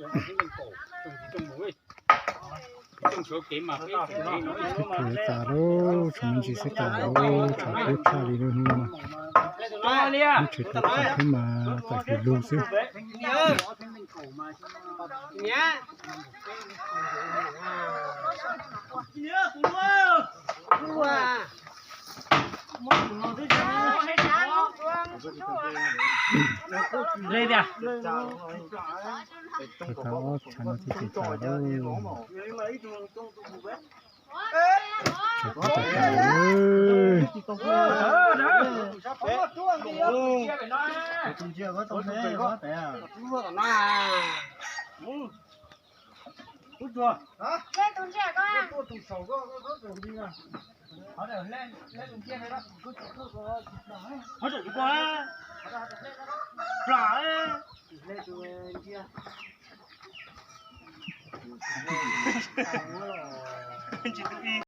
Tus tas lauj, tshuav me ntsis xwb tas lauj, tshav kub tshaj li lub hnub no. Ib tshwm tau tag thiab mas tawm hli lug xwb. Tau ob tshav no thiaj tsis tas lauj. Tshav kub tag tas lauj.